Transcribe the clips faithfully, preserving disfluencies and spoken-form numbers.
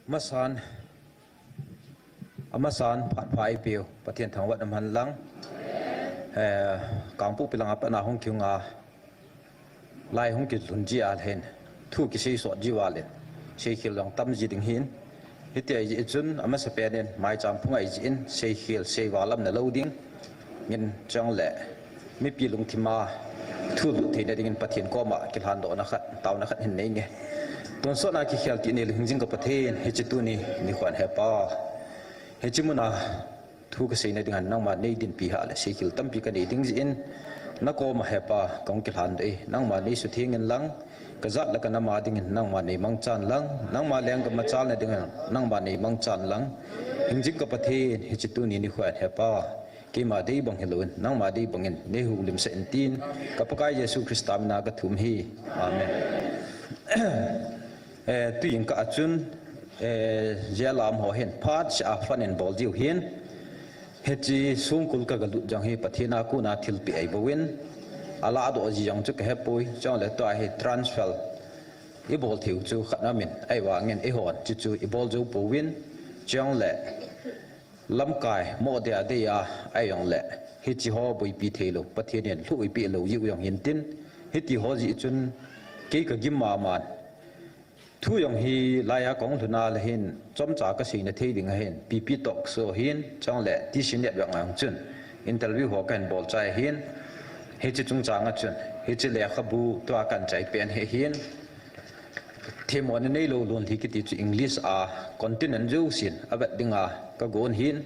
Amasan, amasan phat pha eipeu Pathen thangvah in umhen lang. Eh, Kangpokpi langa pat a hung kihunga lai hung kilhun jia leh hin thu kisei sot jiu vale, seikhel jong tam ji ding ahin. Hitia ahijeh chun amasapen in maicham phunga ahijeh in seikhel seival um nalou ding in chule mipi lungthima thu lhut theina dingin Pathen koma kilhandohna khat, taona khat hin nei inge. Tonsot a kikhel tuni le hingjing ka Pathen, hiche tuni nikhoa Hepa, hiche muna thu kaseina dinga nangma neidinpi hih le seikhel tampi kanei ding jeh in nakoma Hepa kahung kilhandoh e, nangma neisutheng in lang, kajat le kanam a dingin nangma neimangchan lang, nangma lenggam machalna dingin nangma neimangchan lang. Hingjing ka Pathen, hiche tuni nikhoa Hepa, keima dei bang hilouvin nangma dei bangin neihoulimsah in tin, ka Pakai Jesu Christa mina kathum ahi. Amen. Eh, tuin ka achun, eh, jail a um ho hin phat seh a fund in bol jiu hin, hiche songkul kagalut jong hi Pathen a kona thilpeh ahi bouvin, alahdoh ji jong chu kahepoi, chule tua hi transfer ibol theiu chu khat aum in, ahivangin eihon chuchu ibol jou pouvin, chule lamkai mo dia dia ahijongle hiche ho boipi theilou, Pathen in lhuh eipeh lou jiu jong hintin, hiti ho jeh chun kei kagim maman. Thu jong hilai a kahung lhun a leh hin chomcha kaseina thei ding ahin, P P Talk Show hin, chule T C Network a jong chun interview ho kahin bol chai ahin, hiche chungchang a chun hiche lekhabu tua kahin chai pen hi ahin, Themmona neilou lonlhi kiti chu English a continent jousen avet dinga kagon ahin,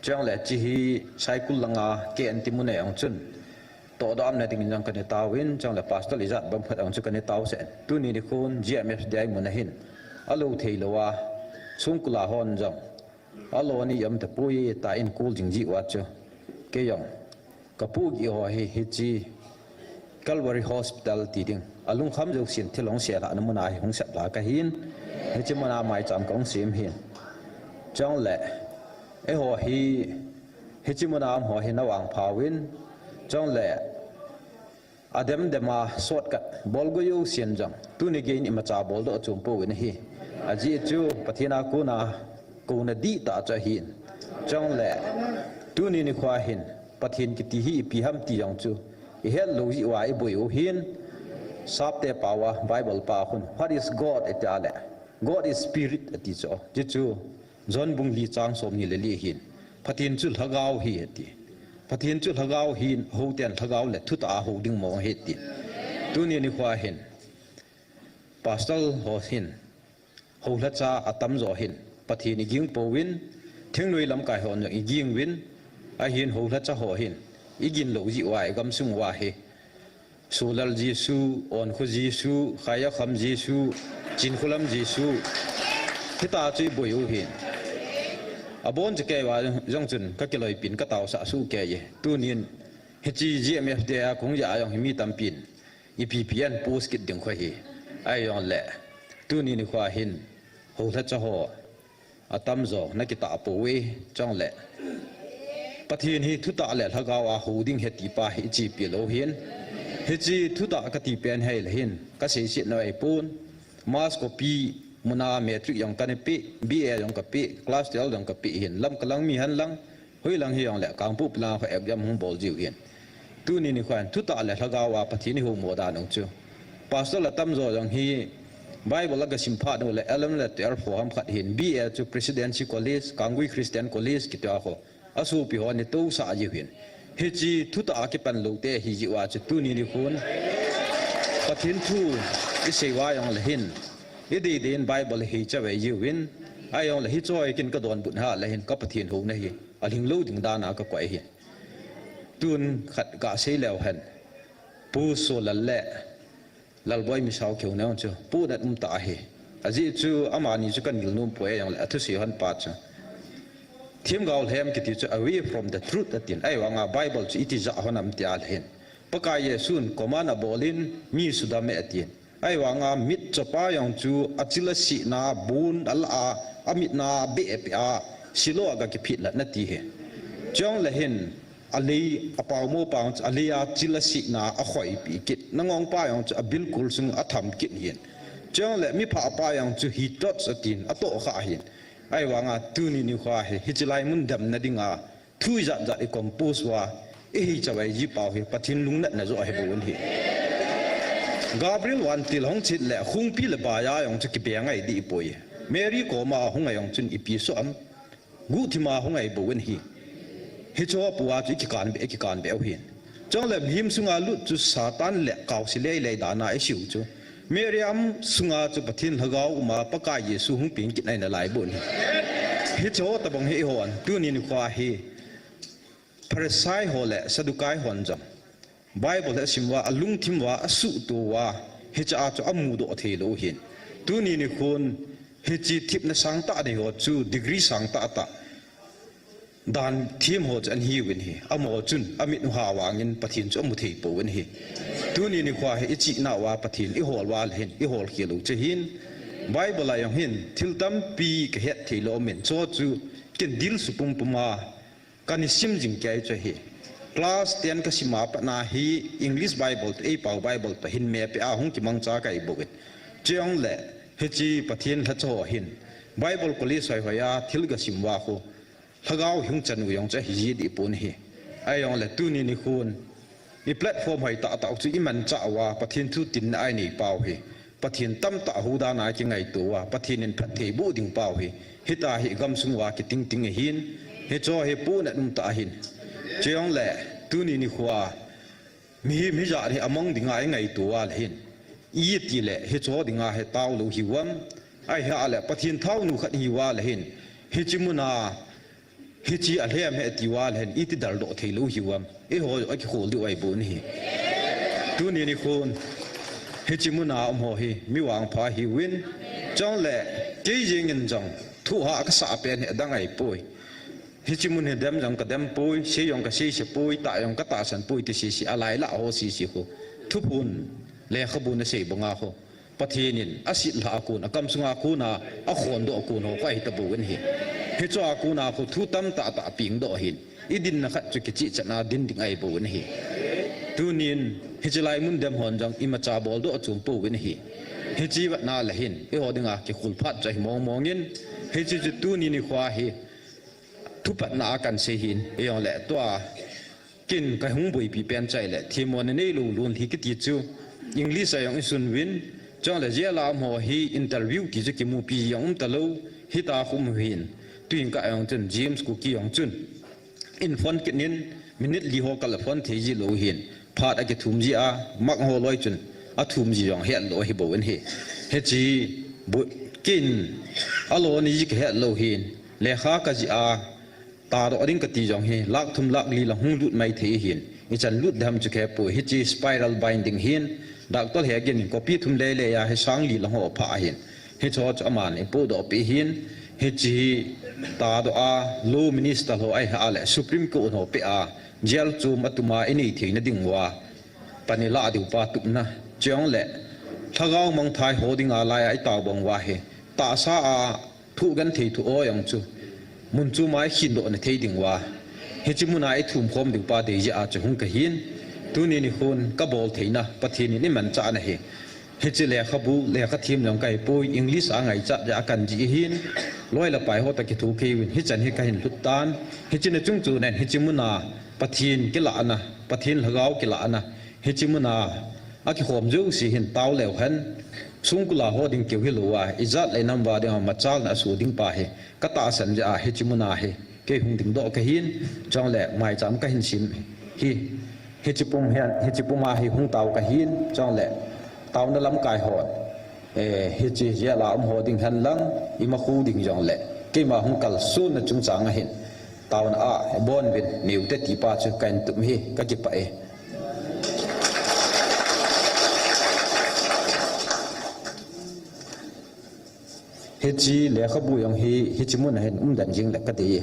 chule hiche hi Saikul langa K N T mun a jong chun tohdoh umna dingin jong kanei tauvin, chule pastor ijat bang phat jong chu kanei tausah in. Tuni nikhon G M F D I mun a hin alou theilou a, songkul a hon jong alo ni um tapoi tia eikol jing jiu a chu, kei jong kapohgih ho hi hiche Calvary Hospital ti ding, alungkham jousen thil hung seilhahna muna hi hung seplha kahin, hiche muna maicham kahung sem ahin. Chule eiho hi hiche muna um ho hi navangphauvin, chule adem dem a shortcut bol go jousen jong tuni geiyin imacha boldoh chom pouvin ahi. Ajeh chu Pathen a kona kouna dihtah chu ahin. Chule tuni nikhoa hin Pathen kiti hi ipi ham ti jong chu ihet lou jeh uva iboi u ahin. Sapte pao a Bible pa khun, "What is God?" iti a leh, "God is spirit," ati chu. Hichu John bung li chang somni le li ahin. Pathen chu lhagao ahi ati. Pathen chu lhagao ahin, hou ten lhagao le thutah a hou ding mong ahi ati. Tuni nikhoa hin pastor ho hin houlhacha atamjo hin Pathen iging pouvin, thingnoi lamkai hon jong iging uvin, ahin houlhacha ho hin igin lou jeh uva igamsung uva hi Sulal Jesu, Onkho Jesu, Khaiyakham Jesu, Chinkholam Jesu, hitia chu iboi u ahin. Abon chu keiva jong chun kakiloipin kataosah soh kei e. Tunin hiche G M F D I a kahung jah a jong hi mi tampin ipi ipi ahin post kit ding kho ahi. Ahijongle tuni nikhoa hin houlhacha ho atamjo nakitah pouve, chule Pathen hi thutah le lhagao a hou ding ahi ti pa hi ichepi lou ahin. Hiche thutah kati pen hi ahile hin kaseiset nau ahipon, mass copy muna matric jong kana peh, B A jong kapeh, class twelve jong kapeh ahin, Lamka lang mi hen lang, hoilang hijongle Kangpokpi lang kho exam hung bol jiu ahin. Tuni nikhoa hin thutah le lhagao a Pathen ihoumo dan u chu, pastor atamjo jong hi Bible agasim phat uleh eleven le twelve ho ham khat ahin, B A chu Presidency College, Kanggui Christian College kiti a kho asopi hon atousah jiu ahin. Hiche thutah a kipan lou te ahi jeh uva chu tuni nikhon Pathen thu isei uva jongle hin ideidei in Bible iheicha uve jiuvin, ahijongle hiche hi kin kadonbut hah le hin ka Pathen houna hi alhinglou ding dan a kakoi ahi. Tun khat gasei leu hen, Pu Solal le Lalboi Misao kihou nau chu pohnat umtah ahi. Ajeh chu amani chu kanilnom poi, ahijongle athusei hon pa chu themgao lhem kiti chu away from the truth atin, ahivanga Bible chu iti jah hon am tia le hin Pakai Jesun command abolin mi sudam e atin. Ahivanga mitchopa jong chu achil asihna a bun alah a, amitna abeh peh a, Shiloh a gakiphihlahna ti ahi. Chujongle hin alei apaomo pa jong chu alei a chil asihna akhoipeh kit, nangongpa jong chu abilkol sung atham kit ahin. Chule mi pha pa jong chu hi tot atin, atoh kha ahin. Ahivanga tuni nikho hi, hiche lai mun damna dinga, thu ijat jat i compose uva, ihi chavai ji pau hi, Pathen lungnatna joh ahi bou in ahi. Gabriel vantil hung chet le, khungpi le baiya jong chu kibe ngai dih poi. Mary koma hung a jong chun ipi so am, guhthima hung ahi bou in ahi. Hiche ho pua chu ikikan be, ikikan be u ahin. Chule mihem sunga lut chu Satan le kaosi lei lei dan a isiu chu. Miriam sunga chu Pathen lhagao uma Pakai Jesu hung peng kit nai nalai bou in ahi. Hiche ho tabang hi ihon, tuni nikho hi Pharisai ho le Saddukai hon jong Bible hi asim uva, alungthim uva, asuhto uva, hiche a chu amudoh thei lou ahin. Tuni nikhon, hiche thepna sangtah nei ho chu degree sangtah tah dan them ho chu ahin hiuvin ahi. Amaho chun amit u ha vangin Pathen chu amu thei pouvin ahi. Tuni nikho hi ichihna uva Pathen ihol uva le hin, ihol khel u chu ahin. Bible a jong hin, thil tampi kahet thei lou aum in, chuche chu kin dil su pumpum a, Kana sim jing kei chu ahi. Class ten kasim a pat na hi English Bible toh, eipao Bible toh hin mepi a hung kimangcha kahi bou in. Chule, hiche Pathen lhacha ho hin. Bible college hoi hoi a thil kasim uva khu. Lhagao hung chan u jong chu ahi ji dih pon ahi. Ahijongle tuni nikhon. I platform hoi tah tah u chu imanchah uva, Pathen thu tinna a inei pau hi. Pathen tamtah huhhingna kingaito uva, Pathen in phatthei boh ding pau hi. Hitia hi gamsung uva kiting ting ahin, hiche hi pohnat um tah ahin. Chujongle, tuni nikho a, mihem hijat hi amang dinga ingaito uva le hin. Iti le, hiche dinga hi tao lou hiuvem. Ahileh, Pathen thaonu khat hiuva le hin. Hiche muna, Hiche alhem hi atiuva le hin iti daldoh thei lou hiuvem. Eiho akikhol diu ahi bou ahi. Tuni nikhon. Hiche muna um ho hi mi vangpha hiuvin. Chule kei jeng in jong thu ha kasah pen hi adang ahi poi. Hiche mun hi dem jong kadem poi, sei jong kasei se poi, tah jong katahsan poi ti sese alai lah ho sese ho. Thuphon lekhabu nasei banga ho. Pathen in asit lha a kon, akamsunga kon a, akhondoh a kon ho khu ahi tabou in ahi. Hiche a kon a khu thu tamtah tah pengdoh ahin. Idinna khat chu kichih chan a din ding ahi bou in ahi. Tunin, hiche lai mun dem hon jong imacha boldoh chom pouvin ahi. Hiche vetna le hin, eiho dinga kikhol phat chu ahi mong mong in. Hiche chu tuni nikho hi, thupatna a kahin sei ahin, eijongle tua, Kin kahung boipi pen chai le, themmo nanei lou lon hi kiti chu. English a jong isun uvin, chule jail a um ho hi interview ti chu kimupi jong um talou, hitia khu um u ahin. Tuin ka jong chun, James Kuki jong chun. Eiphone kit in, minute li ho kal a phone thei ji lou ahin. Phat akithum ji a, mark ho loi chun, athum ji jong hetlou ahi bou in ahi. Hiche, bou, kin, alou ni ji kahet lou ahin. Lekha kajih a, Tadoh ding kati jong hi, lakh thum lakh li lang hung lut mai thei ahin. Ichan lut dem chu khe poi, hiche spiral binding ahin. Doctor he gin in copy thum lele a hi sang li lang ho pha ahin. Hiche ho chu aman eipodoh peh ahin. Hiche hi tadoh a, Law Minister ho ahileh Supreme Court ho peh a, jail chom a tuma inei theina ding uva. Pan ilah diu pa tupna. Chujongle, lhagao mangthai ho dinga laiya itao bang uva hi. Tahsa a, Thu genthei thu o jong chu. Mun chom a ikhindoh na thei ding uva. Hiche muna ithum khom diu pa dei jeh a chu hung kahin. Tuni nikhon kabol theina Pathen in eimanchah na ahi. Hiche lekhabu, lekha them jong kahi poi, English a ngaichat jeh a kahin jih ahin. Loi le pai ho toh kitho kei uvin, hichan hi kahin lhut tan. Hiche na chung chu nen, hiche muna Pathen kilahna, Pathen lhagao kilahna. Hiche muna akikhom jouse hin tao leu hen, songkul a ho ding keu hilou a, ijat le inam uva dinga machalna aso ding pa hi, katahsan jeh a hiche muna hi, kei hung dingdoh kahin, chule maicham kahin sem hi, hiche pum hin, hiche puma hi hung tao kahin, chule taona lamkai hon, eh, hiche jail a um ho ding hen lang, ima khu ding jongle, keima hung kalson na chungchang a hin, Taona a, bon uvin, neiute ti pa chu kahin tup hi, kakipah e. Hiche lekhabu jong hi, hiche mun a hin um den jing le kadei e.